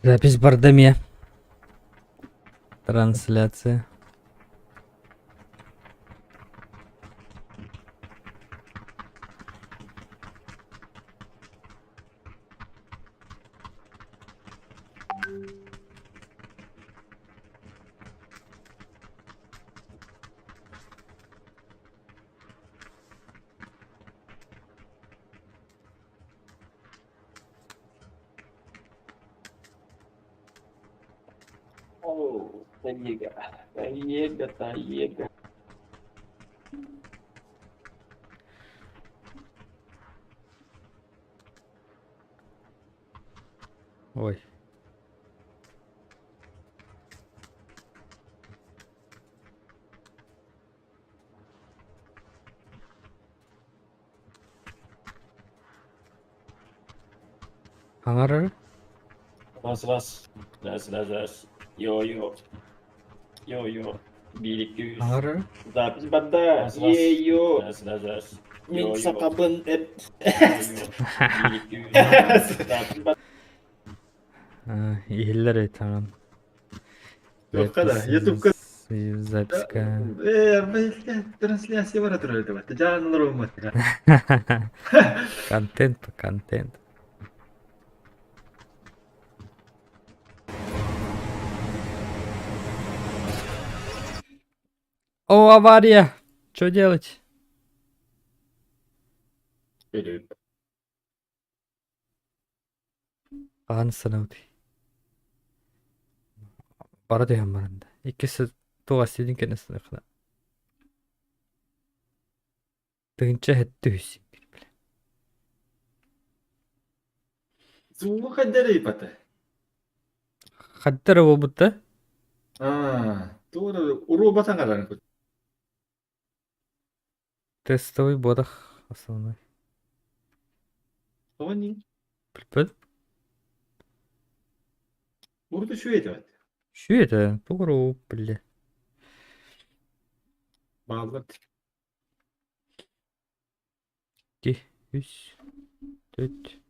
Запись барда эмиэ. Трансляция. О, Таега, Таега, Таега. Ой. Хаҥарары? Раз, раз, раз, раз, раз. Йо-йо. Йо-йо. Биир, икки, үс. Хаҥарары? Запись барда. Раз, раз. Е-йо. Раз, раз, раз. Мин Йо-йо. сахабын эт. Йо-йо. Биир, икки, үс. Запись барда. Иһиллэр этаҕын. Туохха да, Ютубка Записка. Э, трансляция бара турар этэ. Дьаанылар уумматтара. Контент по контент. О, авария! Что делать? Хаһан санаабытый? Бара түһэн баран да. Иккис туох астыытын кэннэ саныаххына. Тыһыынча сэттэ үһүс бile. Звук хайдары ипата. Хаддара буолбут да? Аа, туора уруоба саҥарарын кут. Тестовый буотах основной. Тоҕо нии? Билбэт. Урут үчүгэй этэ. Үчүгэй этэ, тугу бile. Бааллар. Икки, үс, төрт.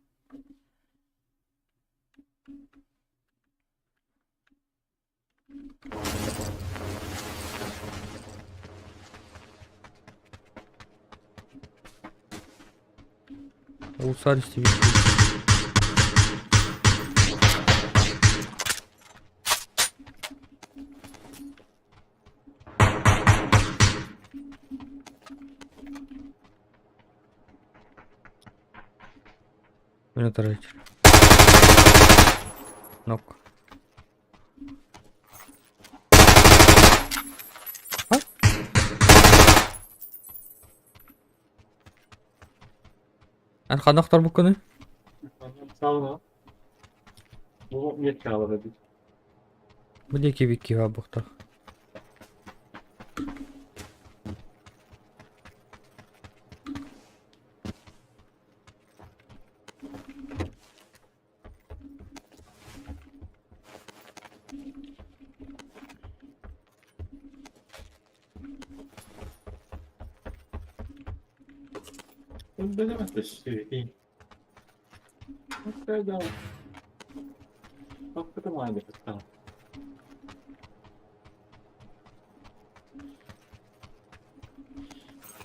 Ulusal üstü Минуту Нок. Эн ханна охторбуккунуй? Сауна. Бу миэт хаалар эбит. Бу диэки бикки буохтах.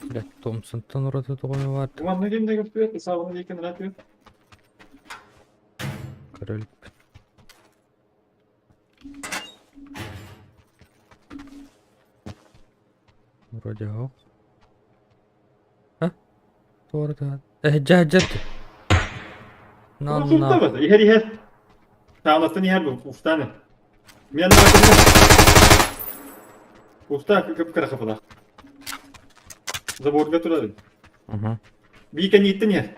Блядь, Томпсонтан ураты тоҕо баар? Манна ким да көстүбэт, саабына диэки наратыыр. Король. Вроде ох. А? Туора Эһдьэ эһдьэ. Султа На Иһэр иһэр. Саалаттан иһэр бу уфтаны. Мен Уфта кып-кыра хапылах. Заборга турар. Ага. Бии кэнниттэн иһэр.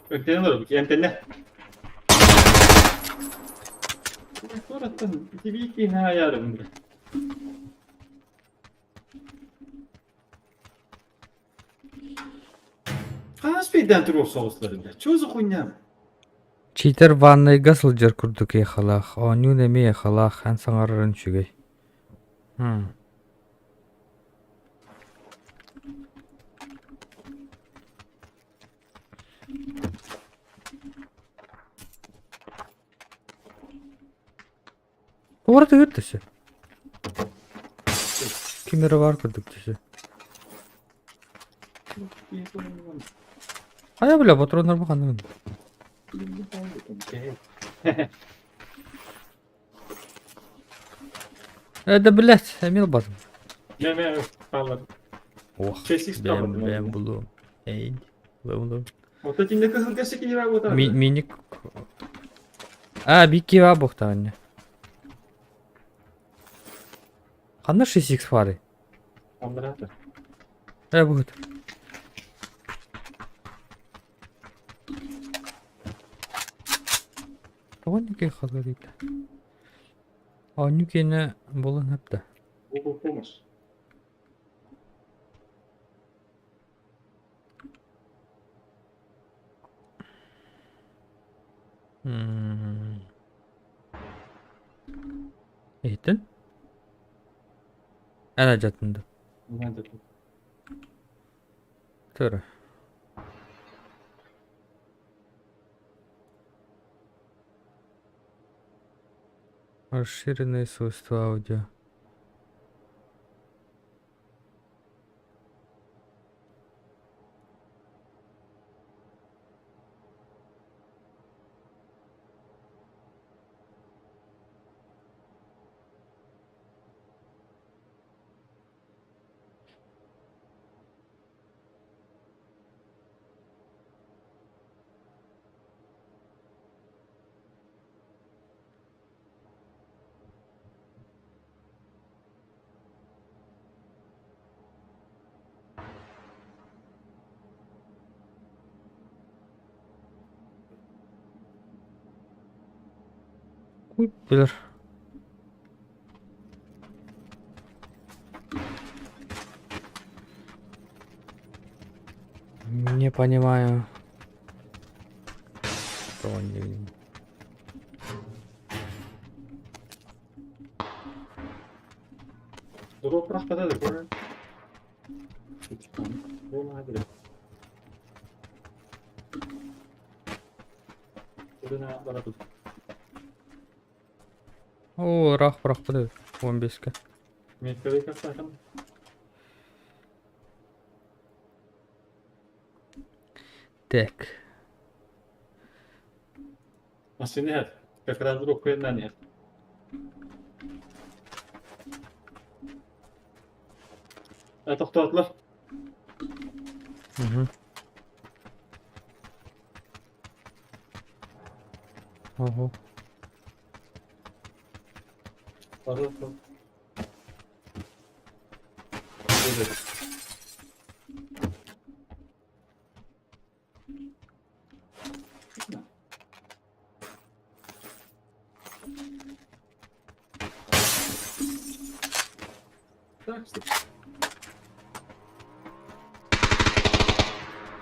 Эмтэнэн олоробут, эмтэннэ. Туораттан ити бии киһи айаарым бile. Хас биирдээн туруох соҕустар бile. Чуозу хуйням. Читер ваннайга сылдьар курдук эйхалаах, оонньуун эмиэ эйхалаах, эн саҥарарын үчүгэй. Хм. Туора тыгыр төсө. Ким эрэ баар курдук төсө. Хайа бля, патроннар ханныгын? Да блять, эмиэ ылбатым. Мэ мэ хааллар. Ох, бэм бэм булуом. Эй, булуом. Вот этинде кызыл кесик киһи буолар. Миник. А, бикки ба буохтаҕынньа. Ханна 6x фары? Андрата. Э, будет. Тоҕо никей халырыйда? Оонньуу киэнэ буолан хапта. Google помощь. Иһиттин? Эн алдьаттын дуу? Тура. Расширенные свойства аудио. Билэр. Не понимаю. Что он не... Оо, ыраах бырахпыт эбит. 15-ке. Так. Как раз друг нет. Тохтоотулар. Угу. Ого.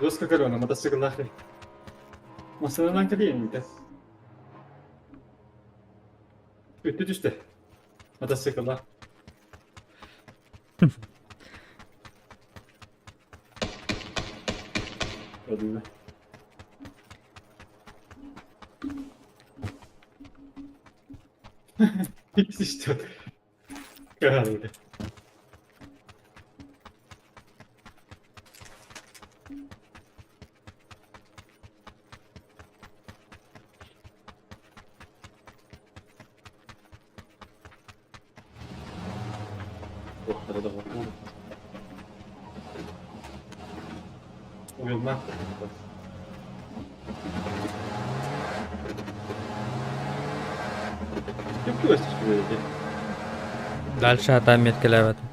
Жестко корона, мотоцикл нахрен. Массыынанан кэлиэн этэ. Үттү түстэ. Мотоцикллаах. Öldü. İşte. Kararıydı. Уйулма. Дальше атаан меткэлээбэтим.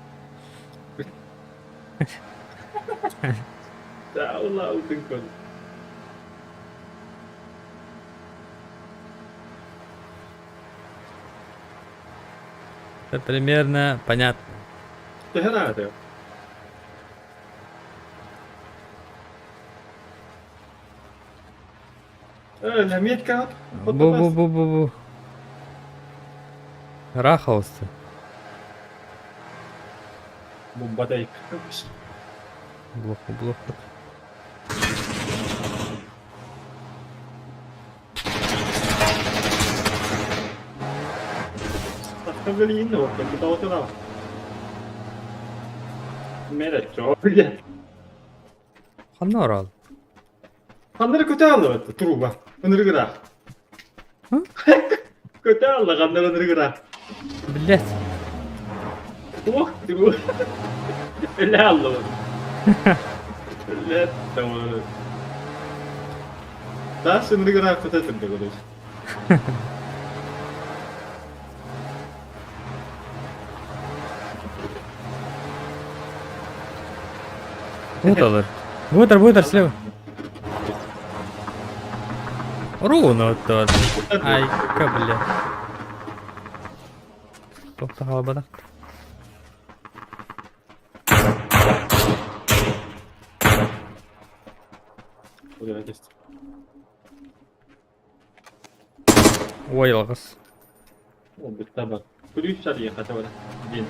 Это примерно понятно. Бу-бу-бу-бу-бу. Раховцы. Блоху, блоху. Ханна орал? Ханнары көтө аллыбыт труба. Ынырыгыра. Көтө алла ханнары ынырыгыра. Блять. Ох ты. Өлө аллыбыт. Өлө tamam. Тас ынырыгыра көтө турду короче. Вот алар. Буотар, буотар, слева. Руна вот Айка, бля. Тоқта халабадақ. Ой, алғыс. Таба. Ключ хата бар. Дин.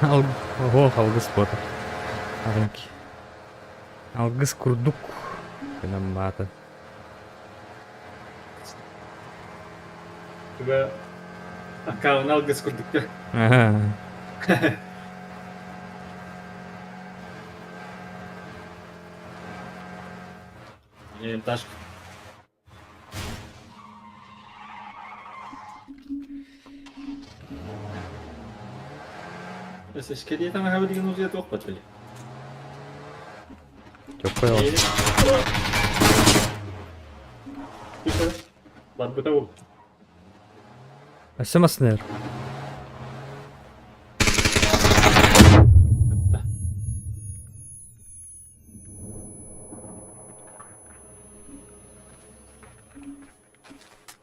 Ого, алгыс буотар. Арынки. Алгыс курдук. Гынан Түбэ аккаунт алгыс курдук. Ага. Ташка. Эсэшкеди там хаба деген узия тоқ бат били. Чоккой. Бар бута ол. Асымаснер.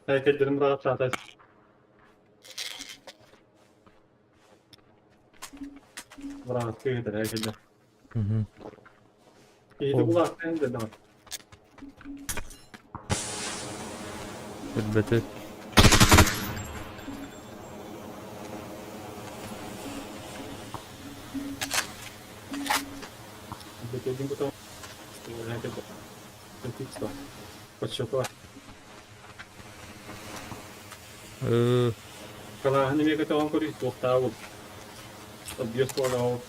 Heykellerim rahat rahat. Rahat kıyıdır heykeller. Мгм. İyi de kulak de devam. Бөтөт. Бөтөдүн бутон. Heykeller. Текст. Подсчетова. Калаһын эмиэ көтөҕөн көрүй туохтаабыл. Объезд туолаабыл.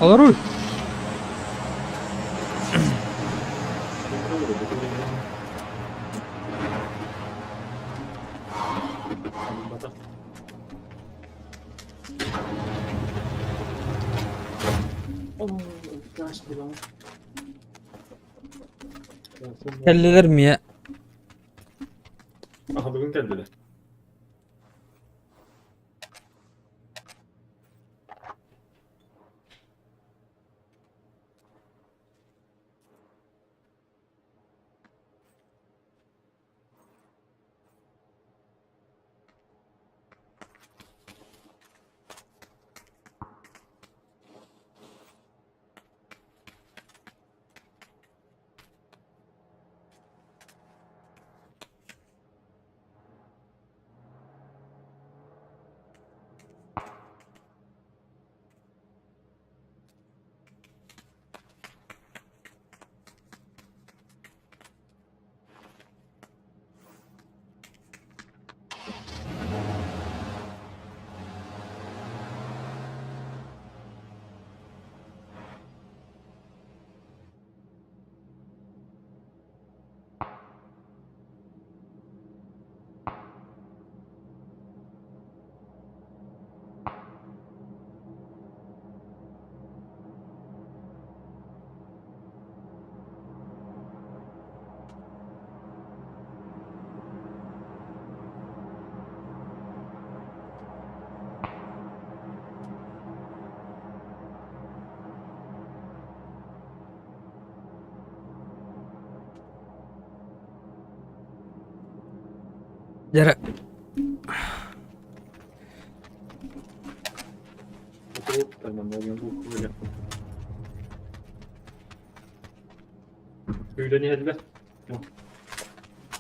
Аларуй. Kelleler mi? Aha bugün geldiler. Дьэ Манна бу Күүрэн иһэллэр.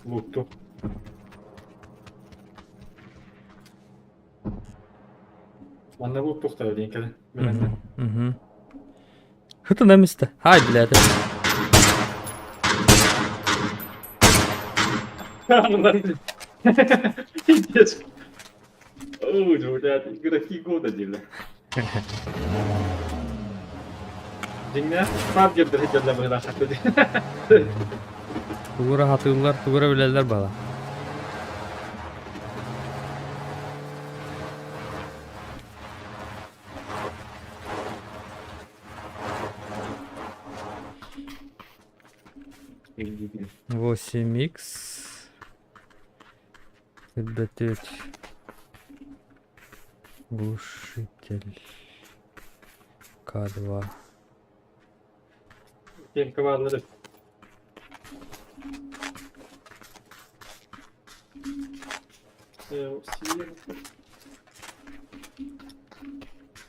Луутту. Манна лууттуохтара диэн кэлин. Угу. Хытына мисте. Хай, блядь. Пиздец. Ой, блядь, игроки года, диля. Дьиҥнээх пабгердэр сылдьаллар быһыылаах Тугура хатыыллар, тугура билэллэр бала. 8 икс. Ребята, глушитель. К2. Киэҥ бааллар.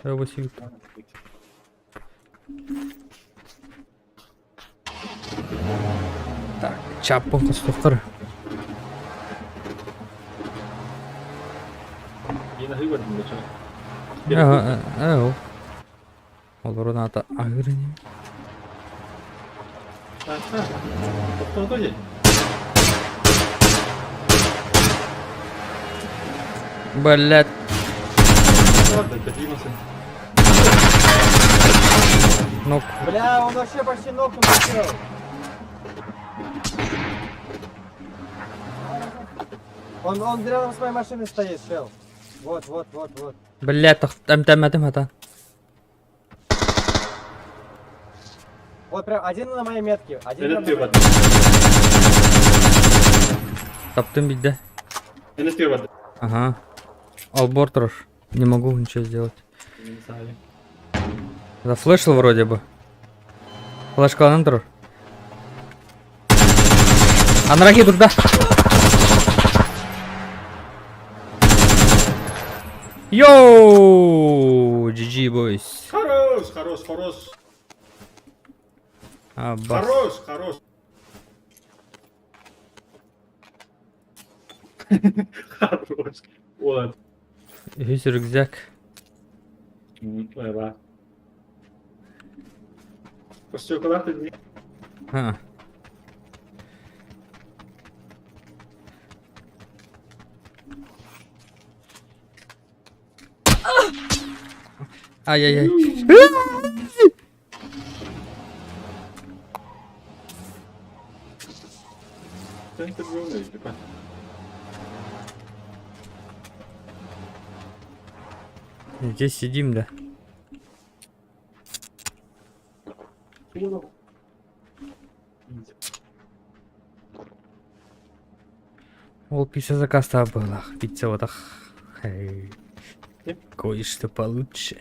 8. Так, чаппын хостохтор. Ага, Олорун аата аһыыр ини. Блядь. Нок. Бля, он вообще почти нокнул чел. Он рядом с моей машиной стоит, чел. Вот, вот, вот, вот. Блядь, эмтэммэтим хата. Вот прям один на моей метке. Один прям на моей- Таптым бидде. Ага. Албор трош. Не могу ничего сделать. Зафлешил вроде бы. Флешкаланан турар. Анараки турда. Йоу! GG, boys. Хорош, хорош, хорош. Абба. Хорош, хорош. Хорош. Вот. Үһүс рюкзак. Ба. Костюкалар ты А. Ай-яй-яй. Центр зоны, типа. Здесь сидим, да. Ол пицца заказтаах быһыылаах. Пицца вот ах. Кое-что получше.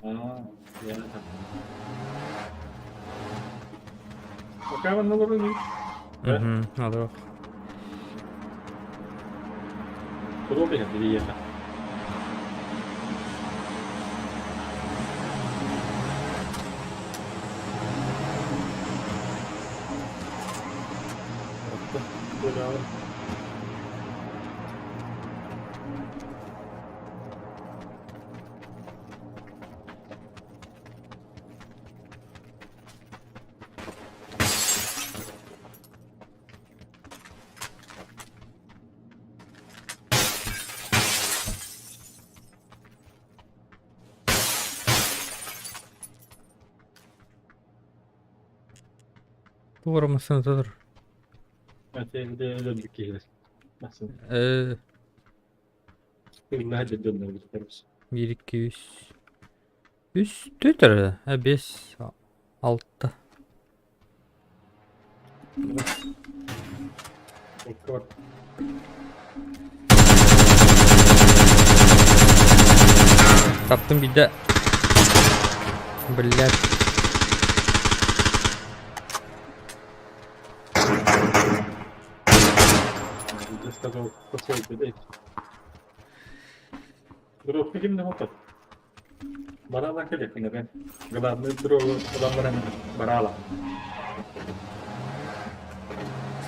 А, я там. Пока вам на луну. Да? Угу, надо. Куда переехал? Туора массыына турар. Биир икки үс. Үс түөрт эрэ, биэс алта. Таптым биирдэ. Блядь. Бараала кэлиэххин Главный дорогу ылан баран бараала.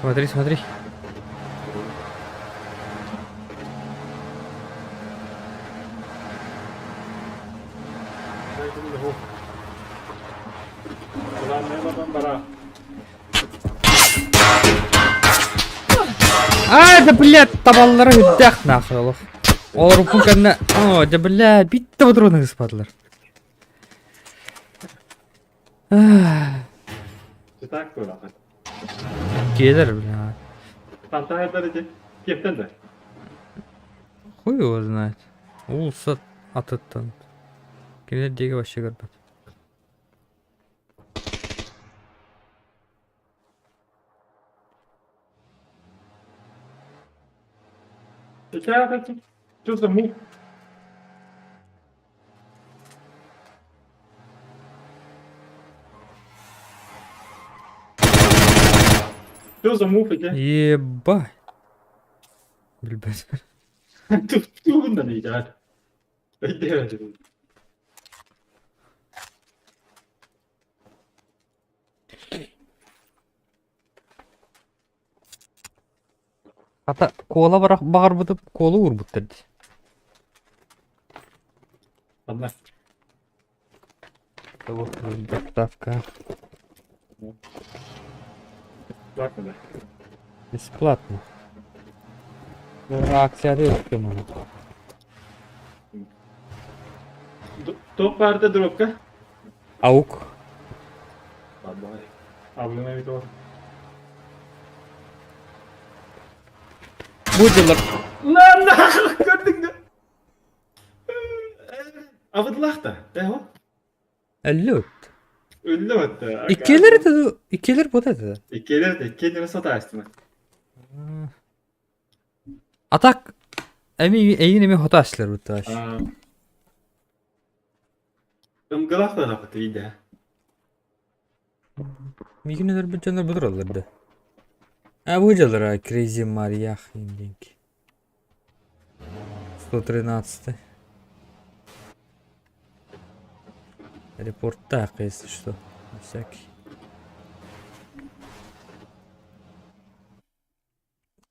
Смотри, смотри. Главный ылан бара. А, да блядь, табаллара үрдээх нахуй олох. Олоруппун кэннэ, о, да блядь, биттэ патроны ыспатылар. Так көрөҕүн. Киэлэр, бля. Фантазиялар ити киэптэн да? Хуй его знает. Уулусса атыттан. Кинилэр диэки вообще көрбөт. Что за мух? Что за мух ити? Ебать. Билбэт. Тугунан ыйдаар. Өйдөөбөтүм. Хата куола баҕарбытым куола уурбуттар дии. Ханна? Доставка. Бесплатно да? Бесплатно. Акция өттүм. Топ баарда дробка? Аук. Ладно, Абына бит ол. Бу дьыллар На, көрдүң да? Абыдлах да, э Өллүт. Өллө батта. Иккилер это иккилер вот это. Иккилер да, иккилер сатаастыма. А так эми эйин эми хото ашлар бутта. Ымгылах да лапыты иде. Мигинелер бу дьоннор бу да. А бу дьыллар Crazy Maria диэнки. 113. Репортах, если что. На всякий.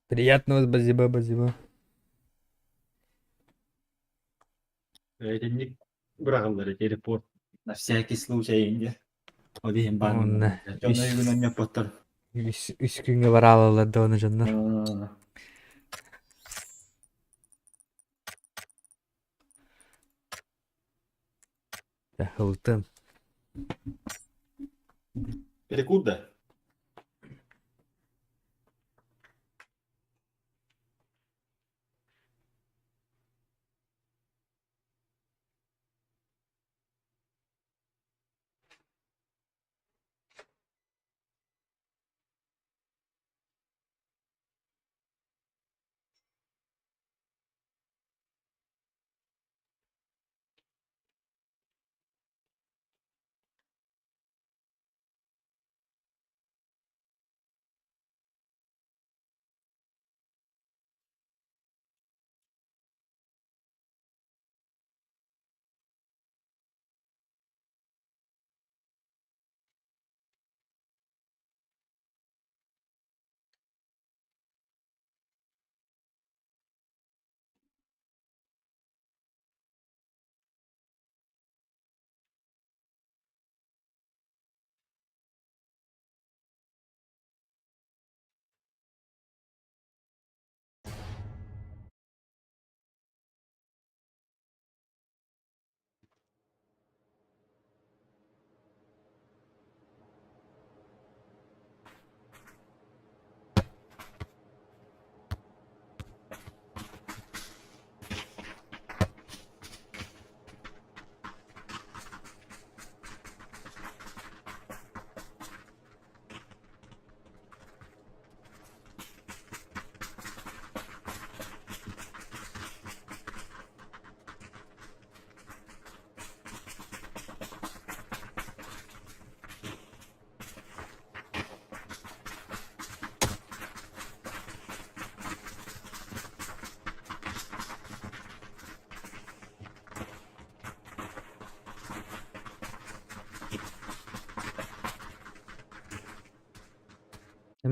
Приятного, спасибо, спасибо. Этинник быраҕаллар эти репорт. На всякий случай инде. Ол иһин баар. Онна. Дьонно үйгүнэн ньоппоттор. Үс күҥҥэ бараалалар да оны дьоннор. Ылтым. Перекур да?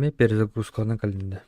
Эмиэ перезагрузкаланан кэллин да.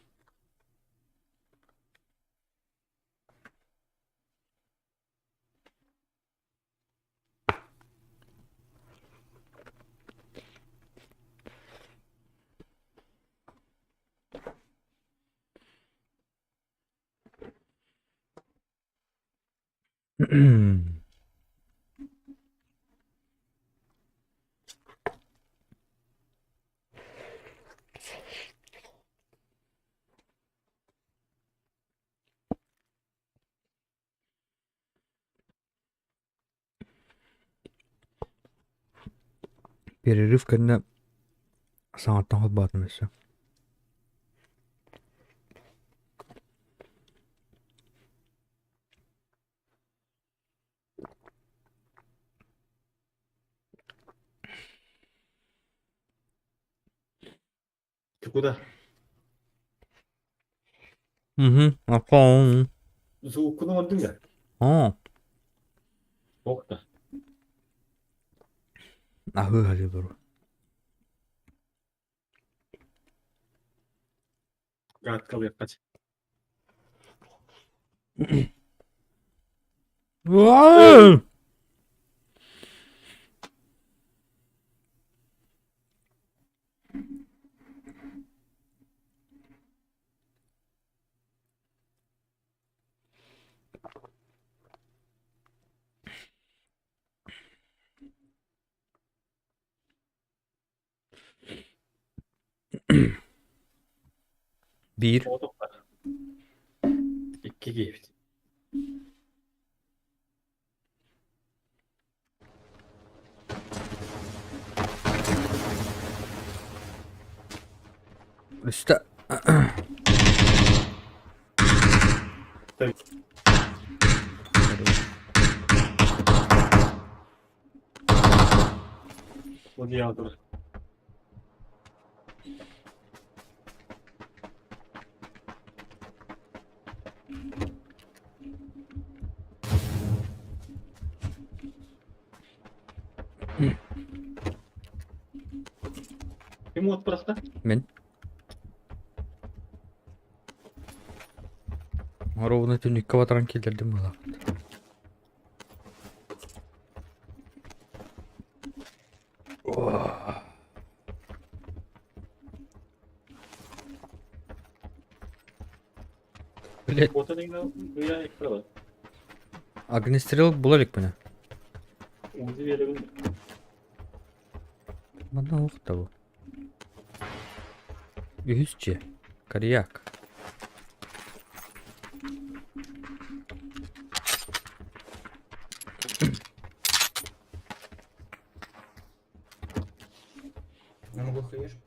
Перерыв кэннэ саҥаттан холбоотум өссө. Ты куда? Угу, а Звукunu оҥордуҥ да? Оо, Ох да. аһыы аһыы Гадкалыахха. Биир Икки киһибит. Үстэ Гладиатор. Ким уот бырахта? Мин. Ровно түннүккэ батаран киллэрдим буолаах. Блять. Огнестрел була иликпинэ. Манна ох да бу. Үһүс дьиэ. Коряк. Я могу хаешку.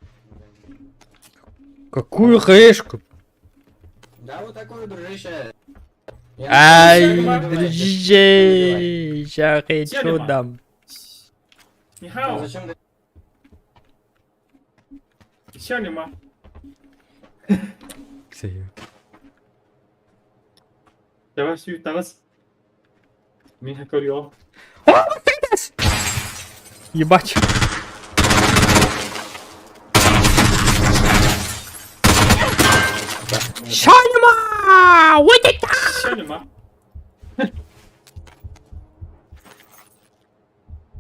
Какую хаешку? Да, вот такую, дружище. Я Ай, не убивай. дружище, ща хочу дам. Ну, 你好， Зачем ты? 你笑你吗？ Ксения. Давай сүй, таҕыс. Мин көрүөҕүм. Ебать. Шаньма! Вот это! Шаньма!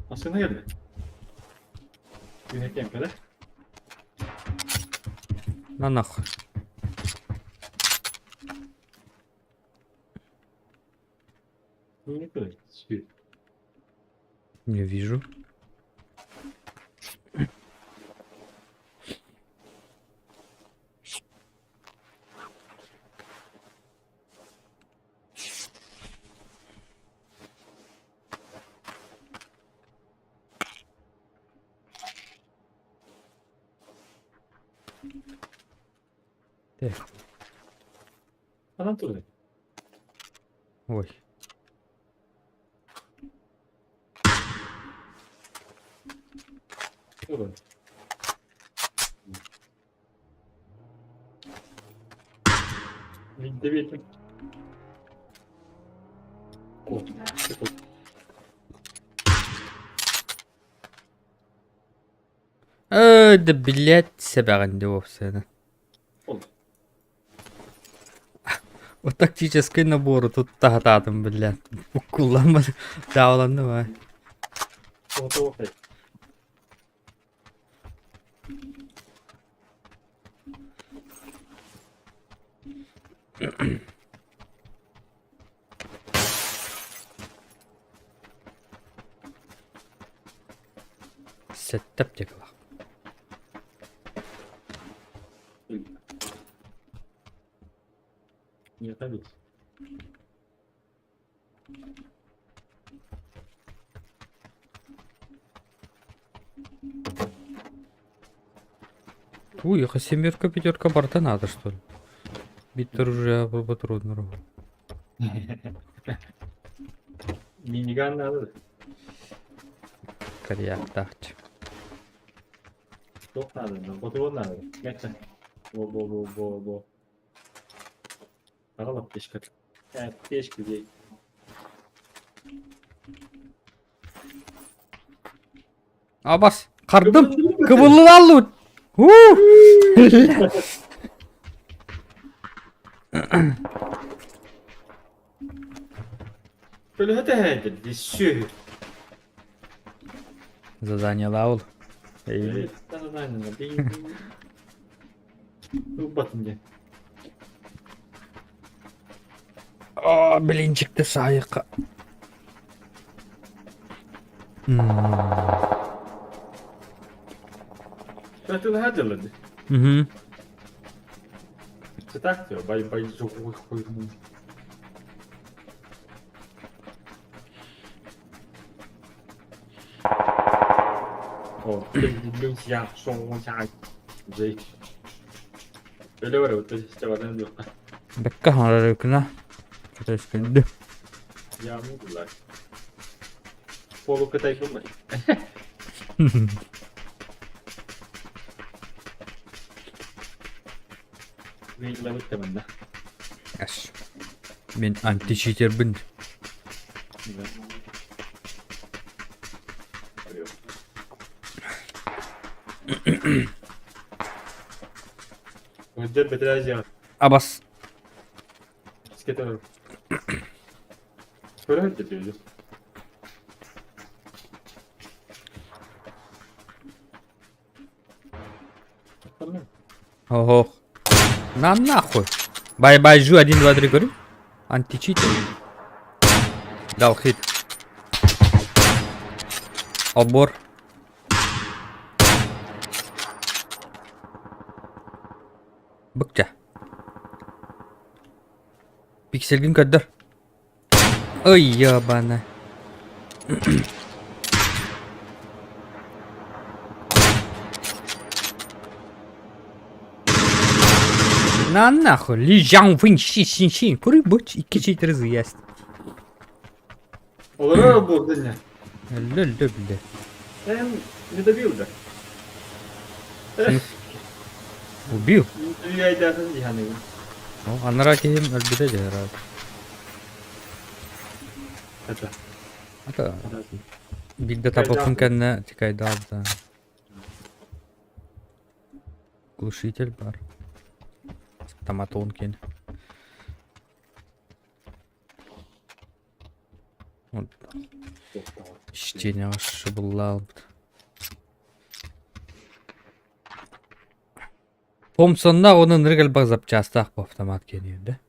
Массыына кэллэ. Күнэ кэмпэлэ. На нахуй. Не көрө. Не вижу. Так, Ханан турдай? ой. Турдай. Видите ветер. Э, да блять, сэбэҕин дии уопсайынан. Вот тактический набору тут таһатаатым биллэн. Уккулламмат дааланным аа. Отуохай. Сэттэ аптекалаах. Миэхэ эбит. Уй, семерка, пятерка барыта надо, что ли? Биттер уже трудно. Миниган надо. Коряктач. Туох надо, ботуон надо. Мэтэ. Бо бо бо бо бо. Аҕал аптечка. Аптечка дии. Абас, хардым! Кыбыллаллыбыт! Уу! Көлөһө тэһээдэр сүөһү. Заданиелаабыл. Ылбатын диэн. О, блинчикте саайыкка. Бэтилэһэ дьылыды. Мгм. Так бай бай хуй О, Бэккэ хаҥарарыкына кэтэскэнди. Эс. Мин античитербин. Абас. Ого. На нахуй. Бай-бай, жу, 1, 2, 3, говорю. Античитер. Дал хит. Обор. Быктя. Пиксельгин көрдөр. Ой, ебана. На нахуй, Ли Жан Фын Ши Шин Шин. Куры быч, икки читер есть. Олорор буолдун Лө бile. Эн не добил да. Убил. Үйәйдәсін диханы. О, анара киһим өлбүтэ дьэ Это. Ата биирдэ тапаппын кэннэ тикайдаабыта. Глушитель бар. Томатон кин. Вот. Чтение шыбыллаабыт. Томпсонна оны ынырык элбэх запчастаах бу автомат киэниир да?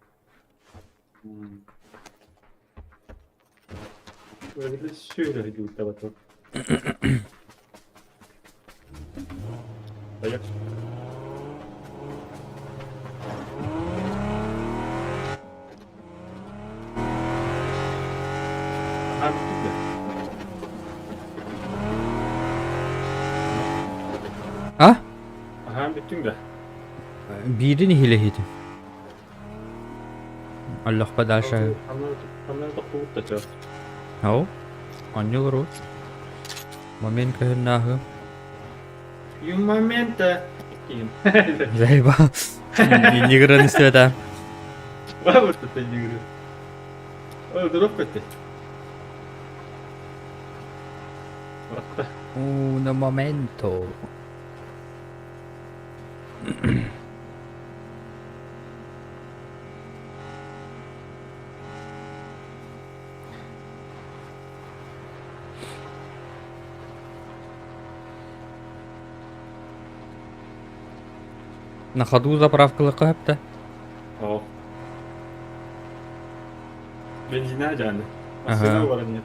А? Аһаан бүттүҥ да? Биирин иһилэһиитим. Аллахпа дальше. Ханна тохтубут да чаас. Ау. Анньыл ру. Момент көһүннааһы. Un momento. Заебал. Не грани света. Бабушка ты не говорю. Ой, дурак ты. Un momento. На ходу заправкалыахха сөп да? Оо. Бензина дьааны. Массыына Аһа. баран иһэр.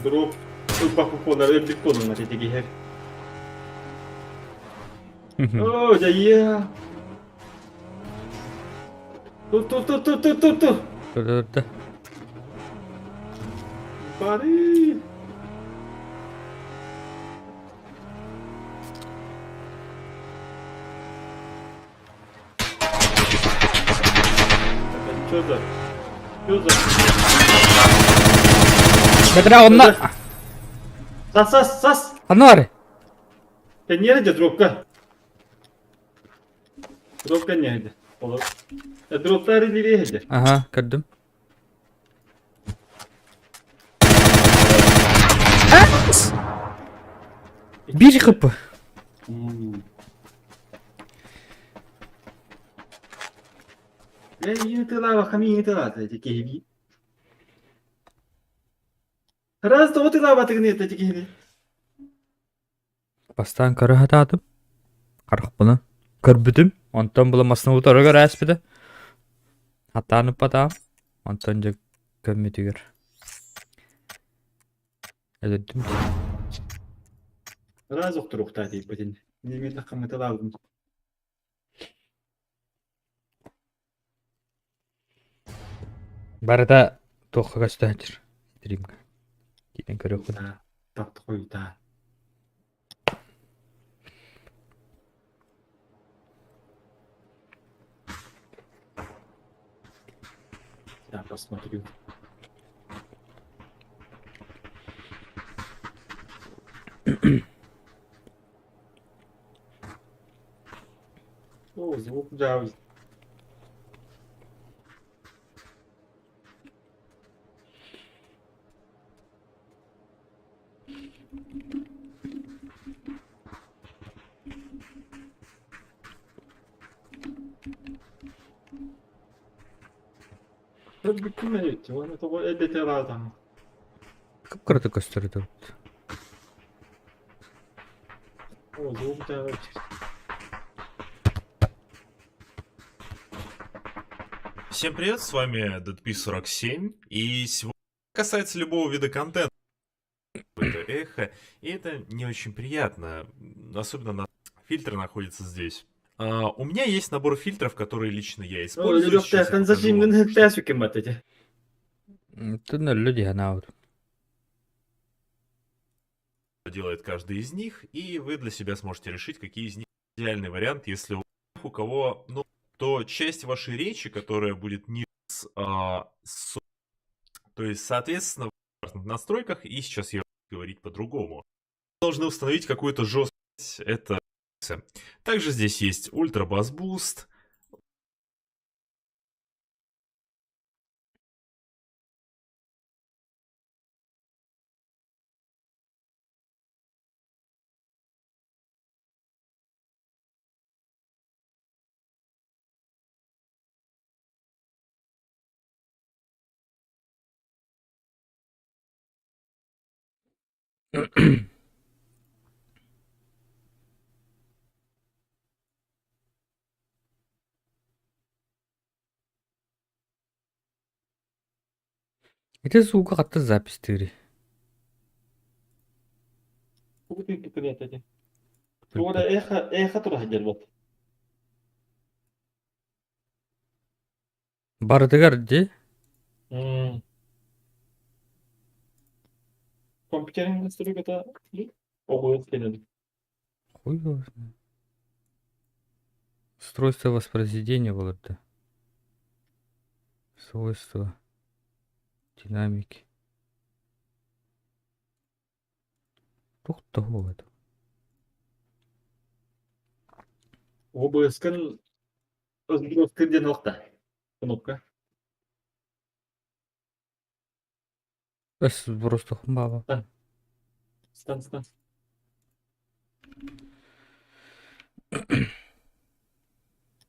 Дроп ылбах буолар өлбүт буолунар итигиһэр. Оо, дьайыа. Тур тур тур тур тур тур тур. Тур Бары. Что за? Что за? Бэтэрээ онно. Сас сас сас. Ханна баар? Кэнниэрэ дьэ дропка. Дропка ньээдэ. Олор. Дроптар илириэһэ Аха, көрдүм. Биир хп. Э, ийин тылаабакка миигин тылаата ити киһи. Раз тоҕо тылаабатыгын ити киһини. Бастаан көрө сатаатым, харахпынан көрбүтүм, онтон була массыына утары көрө ааспыта. Хатаан ыппатаҕым, онтон дьэ көммүтүгэр өлөрдүм дии. Раз охторуохтаа тиийбитин. Мин эмиэ таххаммыталаабытым. Барыта туохха көстөөччү стримҥэ киирэн көрүөххүн. Таптхойдаа. Я посмотрю. О, звук да. Кып-кыратык көстөр этэ Всем привет, с вами DP47, и сегодня касается любого вида контента. Это эхо, и это не очень приятно, особенно на фильтры находятся здесь. А, у меня есть набор фильтров, которые лично я использую. Сейчас я покажу вам, что делает каждый из них, и вы для себя сможете решить, какие из них идеальный вариант, если у кого, ну, то часть вашей речи, которая будет не с, а, с... То есть, соответственно, в настройках, и сейчас я буду говорить по-другому. Должны установить какую-то жесткость, это... Также здесь есть Ultra Bass Boost, Ити суука хатта запись тыырый. Эхо, эхо тура Барытыгар дии. Компьютерин настройката оҕуйат кэлэн. Хуй его знает. Устройство воспроизведения было-то. Свойства. Динамики. Туох это? OBS-кын диэн уохта. Кнопка. Эс просто хумбаба. Стан, стан.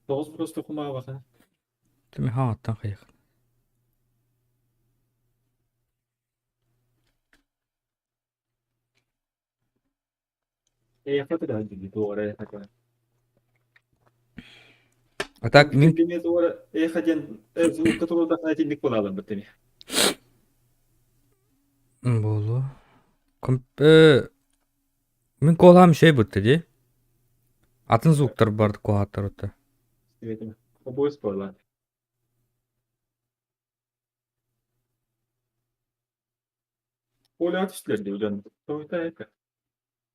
Тоҕус просто хумаабаха. Тими хаҥаттан хайых. Эйиэхэ тыраһа туох эрэ такое. А так мин Кини туох эрэ эйиэхэ диэн звукка туруордаххына итинник буолааларбыт ини. Буолуо. Комп мин куолаам үчүгэй бытта дии. Атын звуктар бар куоһааттар отто. Сибэтим. Обои спойлаат. Оля түстүлэр дии дьон. Тоҕута эпэ.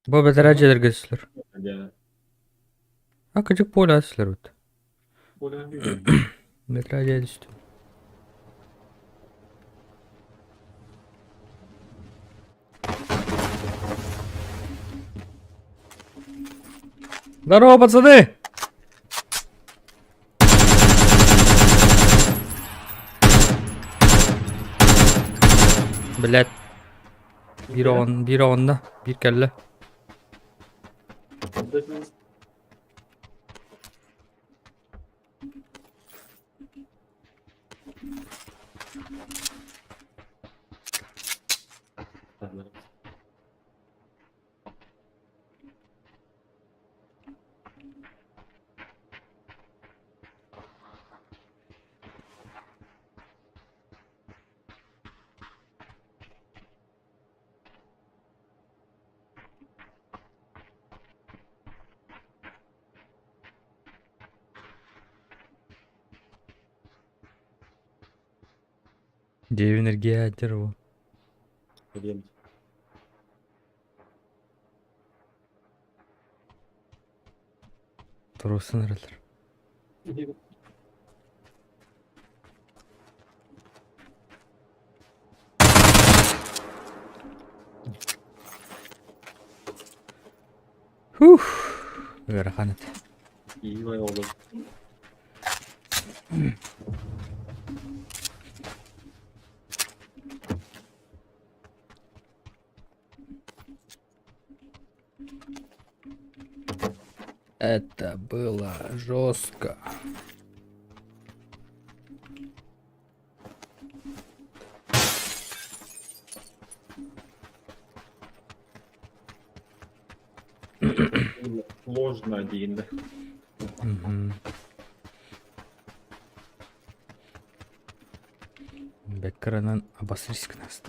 Бу бэтэрээ дьиэлэргэ түстүлэр. Дьэ. А кыдьык поле түстүлэр бут. Оля Бэтэрээ дьиэ түстүм. Здорово, пацаны! Блядь. Биир оҕон, биир оҕонно, биир кэллэ. Дьиэбин эргийээччи бу. Туруорсан эрэллэр. Фух, ыарахан этэ. Это было жестко. Сложно один, да. Мгм. Бэккаранан обосрись нас.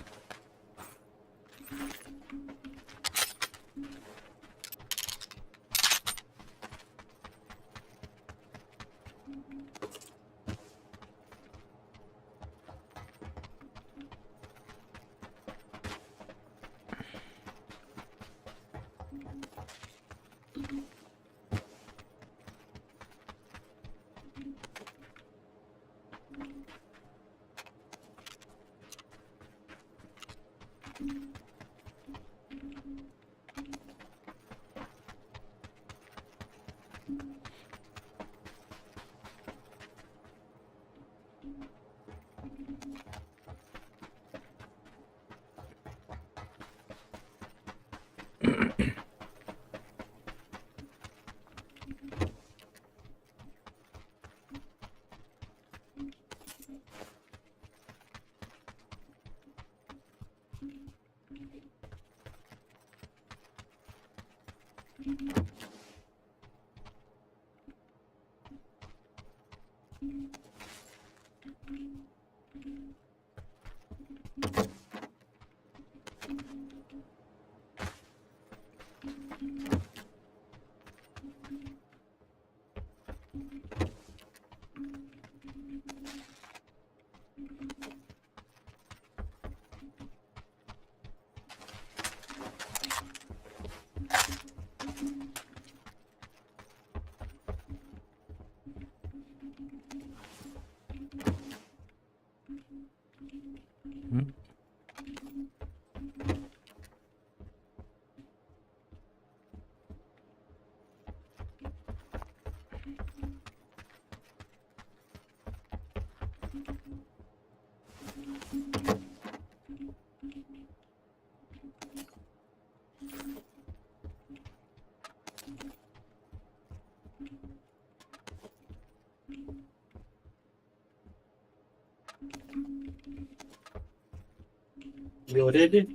You ready?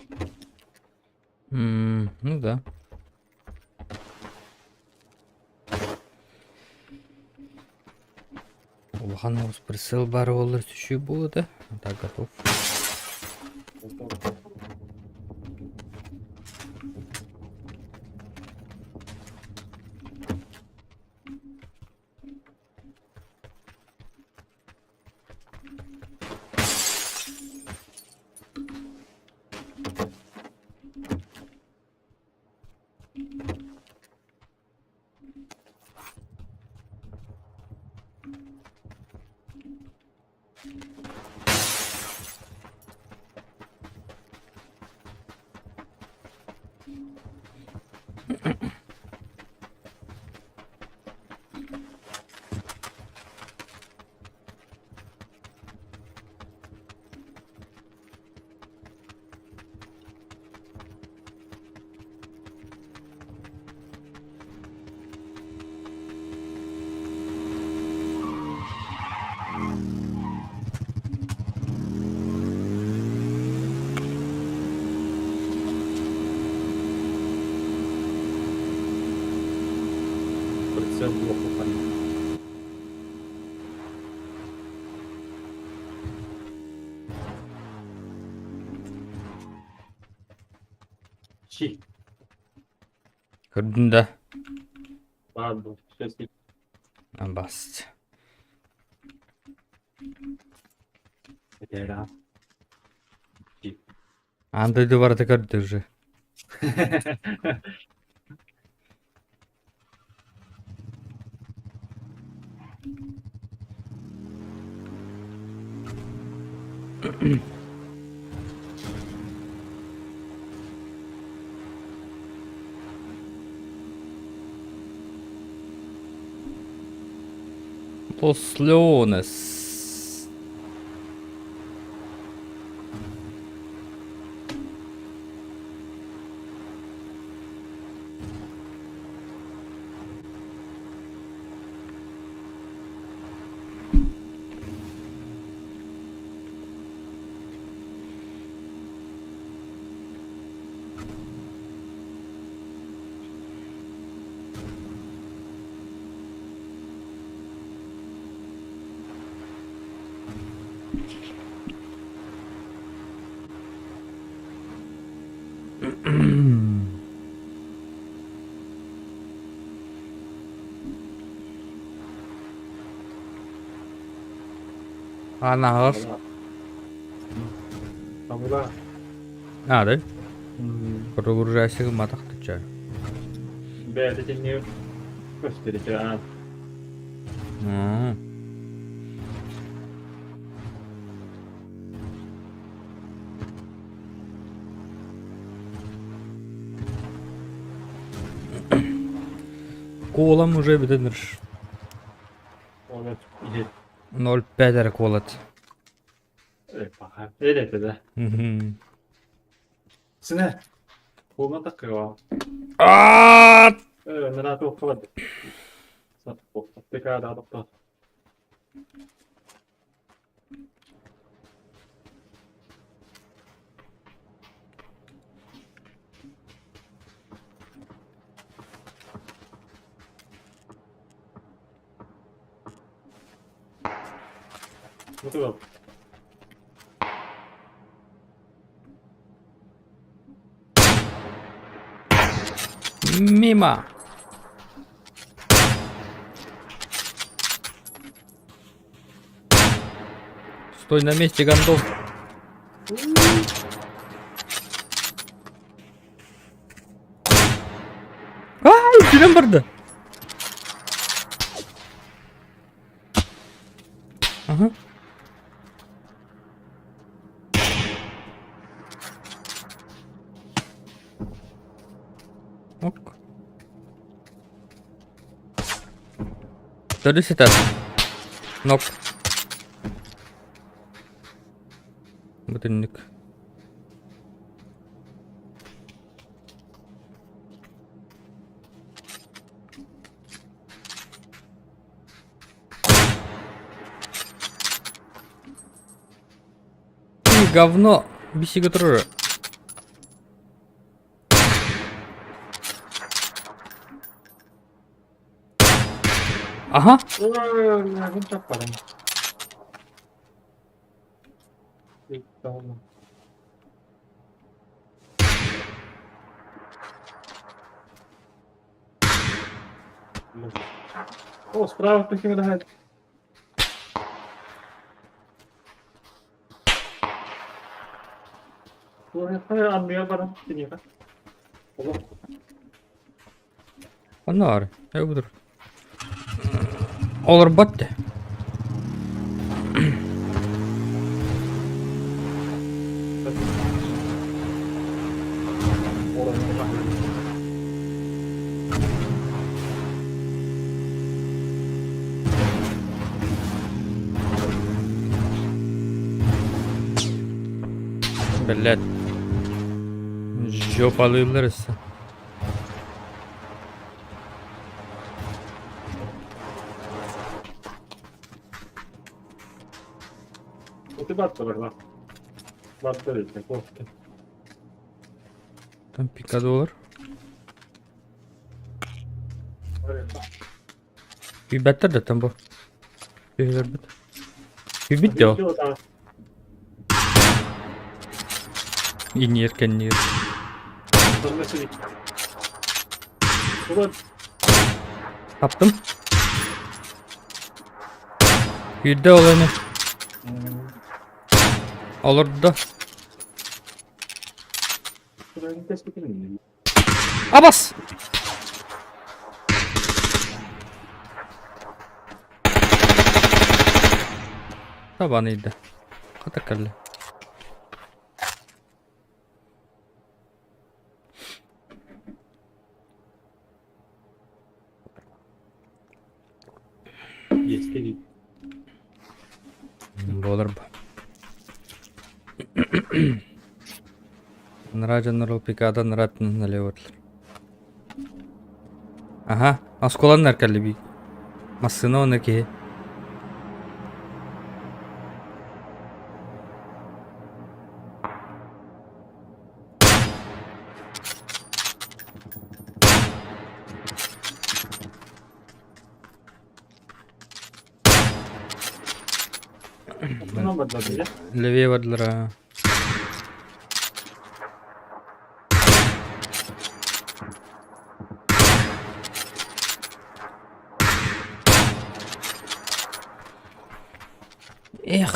Ну да. Улахан оҕус прицел баар буоллар үчүгэй буолуо этэ. Так готов. Прицел блоку Чи. Көрдүн да? Баар бу. Сейчас Баст. Этэрэ. Аан дойду барыта көрдө уже. Лос Леонес. Анаҕас. Тамыла. Аары. Прогружайся гымматах туча. Бэйэтэ тинниир көстөрүтэ аан. Куолам уже бүтэн Ол иһит. 0,5 эрэ куолат. Паха. Эдэтэ да. Синэ. Куолма таккыга. Аат! Нана туохха Саттыка тохто. Бу Мимо! Стой на месте, гондон. Ай, кимэн барда? Ага. Ок. Төрдүс этап. Нок. Бу түннүк. Ты говно, бисигэ турар. Аха. Ой, таппадым. О, справа прикидает. Анныгар баран киниэхэ. Олох. Онно ары. Эбудур. Олорбот де. Блядь. Жопалыыллар өссө. Ты баттар Баттар эти, кофте. Там пикадолар. Күйбэттэр да там бу. Күйбэт. Күйбит де ол. Иннир кэннир. Таптым. Күйдэ ол эми. Олордо. Абас! Табан ыйда. Хата кэллэ. Буолар бу. Анараа дьоннор ол пикада анараа налево Аха, оскуоланнар кэлли Массыына уонна киһи. Левее бардылар Эх.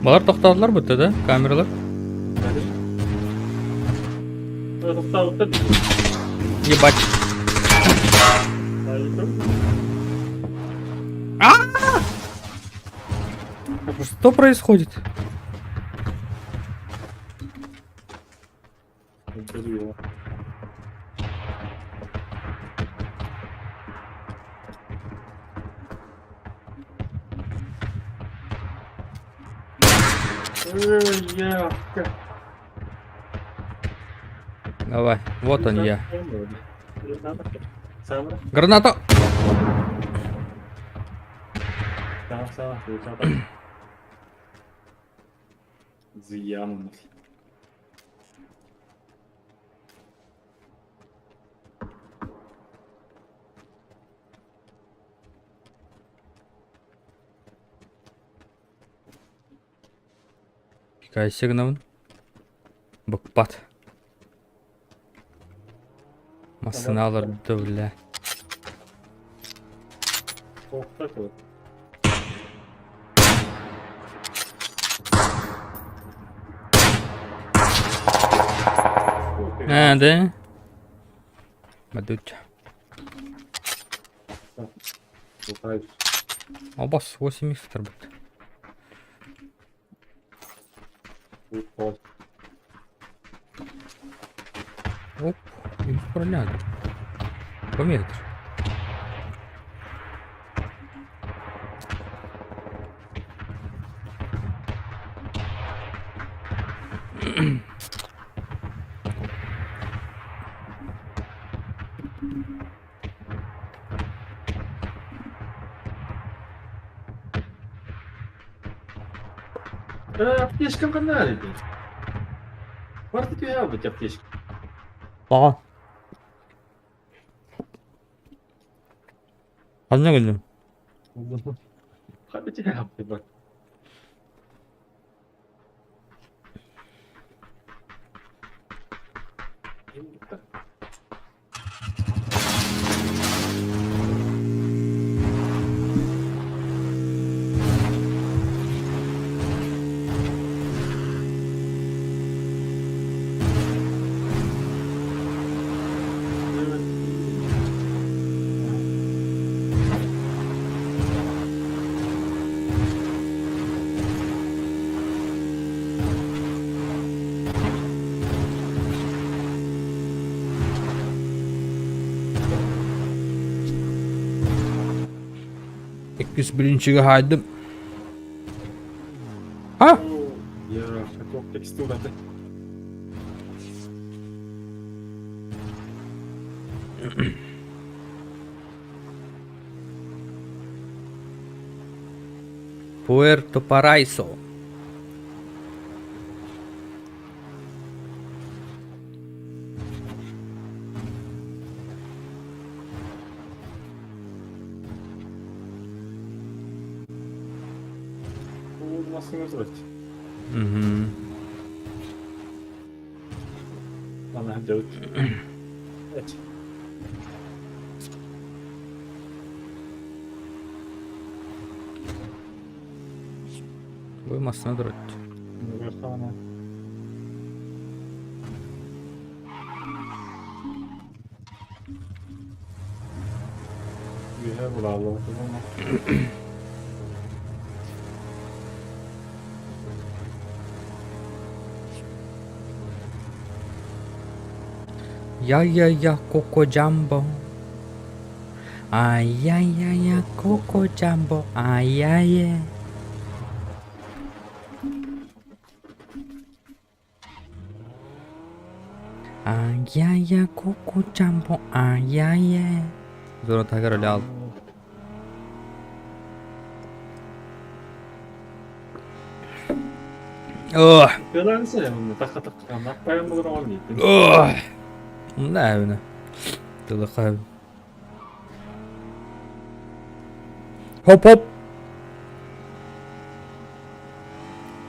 Балар тохтоотулар бутта да камералар. Ебать. Что происходит? Давай, вот он я. Граната! Кайсы гынабын? Быкпат. Массыына олордо бля. Ээ, да? Бадуть. Обас 8 икс Оп, исправляют. Пометр. Аптечкам ханна эбит? Барыта түһэ албыт аптечка. Тоҕо? Ханна гынныҥ? Ханна түһэ албыт бар. Иккис блинчиги хаайдым. А? Я хотел текстураты. Пуэрто Парайсо. Угу. Ана дьабыт. Бу массыына турар. Үөһэ булааллыбыт Я-я-я, Коко Джамбо. Ай-яй-яй-я, Коко Джамбо. Ай-яй-яй. Ай-яй-я, Коко Джамбо. Ай-яй-яй. Зона тагар ал. Ох. Ох. Мында әбіні. Тылыққа. Хоп-хоп.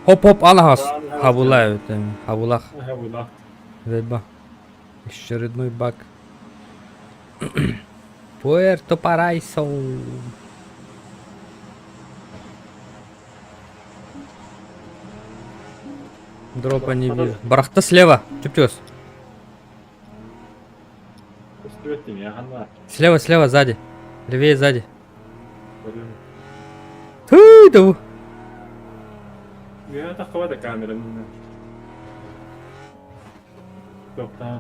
Хоп-хоп алахас. Хабула эбит. Хабулах. Хабулах. Ведба. Очередной баг. Пуэрто Парайсо. Дропа не вижу. Барахта слева. Чуптёс. Слева, слева, сзади. Левее сзади. Тыы, да. Я таххабата камераны.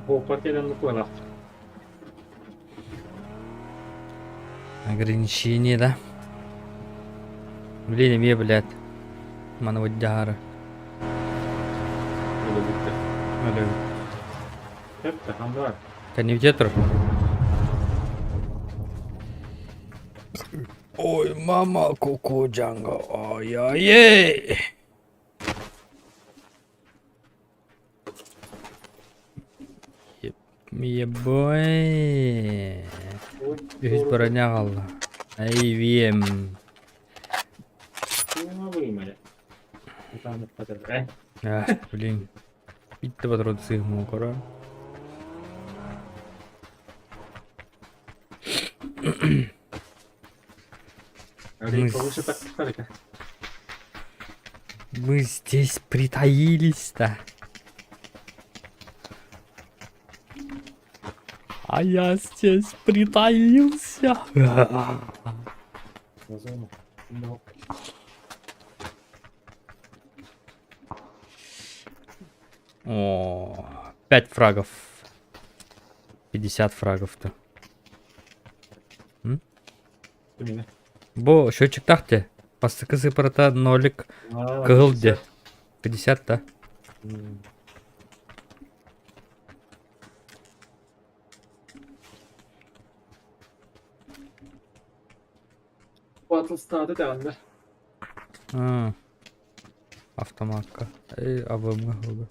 Хооппар кэлэн куолах. Ограничение, да? Блин, эмиэ, блядь. Маны выдьаары. Өлөбүттэ. Өлөбүт. Хепте, хандар. Коннектор. Ой, мама, Коко Джанго. Ай-яй-яй. Ебой. Үһүс броня хаалла. IVM. Ах, блин. Bitti патрон сыгму кора. Мы здесь притаились-то. А я здесь притаился. О, 5 фрагов. 50 фрагов-то. Бу счетчиктаах дии. Бастакы сыпарата нолик кыһыл дии. 50 да. Battle Star'da даҕаны. А, автоматка. Эй, АВМ хылы.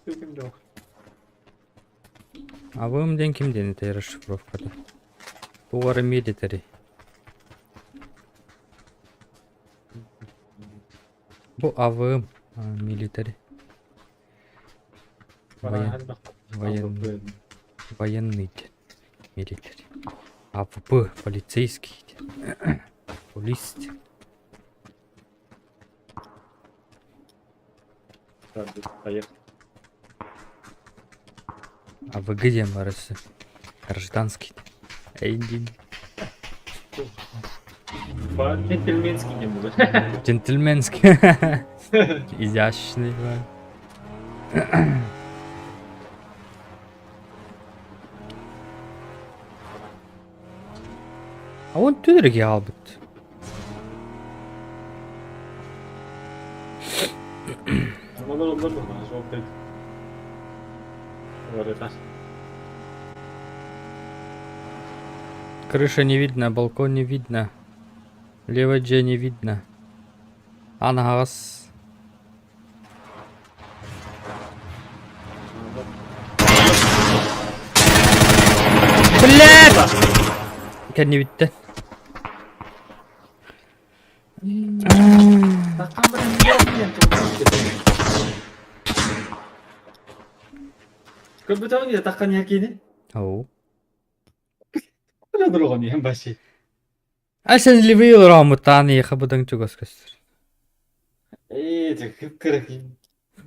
Ким жоқ. АВМ диэн ким диэн этэй расшифровката? Тугары милитари. Бу АВМ милитари. Воен... Военный диэн. Милитари. АВП полицейский диэн. Полист. Поехали. АВГ диэн барысы. Гражданский. Эйдин. По-джентльменски не буду. Джентльменский. Изящный. А он түдерге албыт. Крыша не видно, балкон не видно. Лево дьиэ не видно. Анаҕас. Блядь! Кэннибиттэн. Көрбөтөҕүн таххан иһэр Оу. Дороҕон баши. А сен левый олороммуттаан эйиэхэ быдаҥ чугас көстөр. Ээ, кып-кыра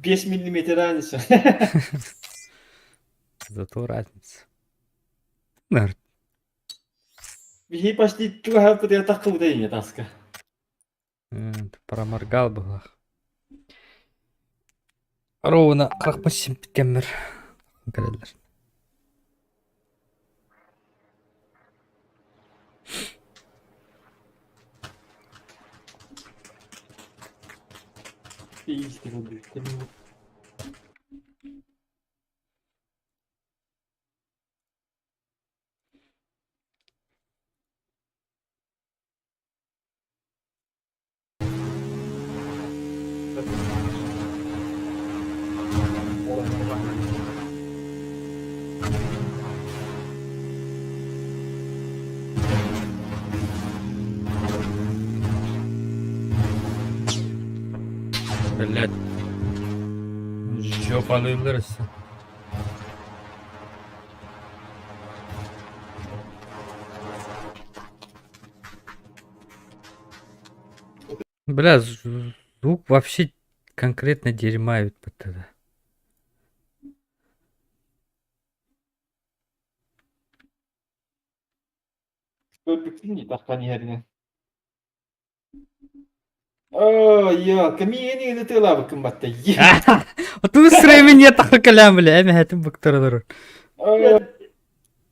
5 миллиметр разница. Зато разница. Нар. Биһи почти чугаһаппыт таххыбыта иҥэ таска. Проморгал быһылаах. Ровно 45 симпит кэммэр кэлэллэр. Блядь. Жопалыыллар өссө. Бля, звук вообще конкретно дерьма ведь тогда. Көрбүккүн таххан иһэринэн. Оо, я, ками эни тылабыккын батта. Оту среймен я тахы калям, бля, эми хэтим буктаралар.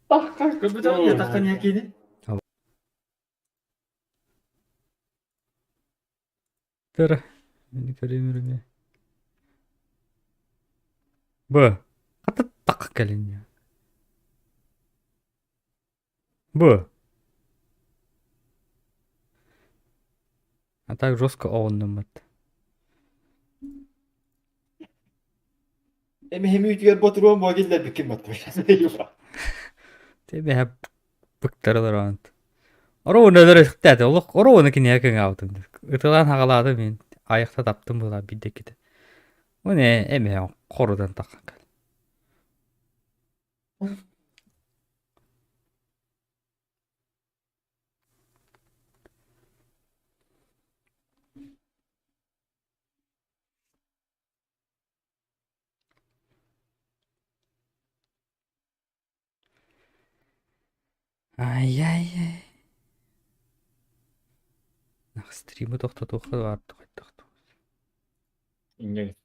Таххан көрбүтөҕүн таххан иһэр киини. Тыр. Мени көрөмүрүме. Б. Хата тахы калин. Б. А так жестко ооннуммат. Эми хеми үтүгэр ботуруон буа киллэрбиккин батта. Тебе хэп буктаралар онт. Ороуна дөрө сыктааты. Олох ороуна киниэхэ кыҥаабытым. Ытылаан хаҕалаатым мин. Айахта таптым була бидекките. Уне эме хорудан таххан кал. Ай-яй-яй. Стримы тохтотуохха баар. Инньэ.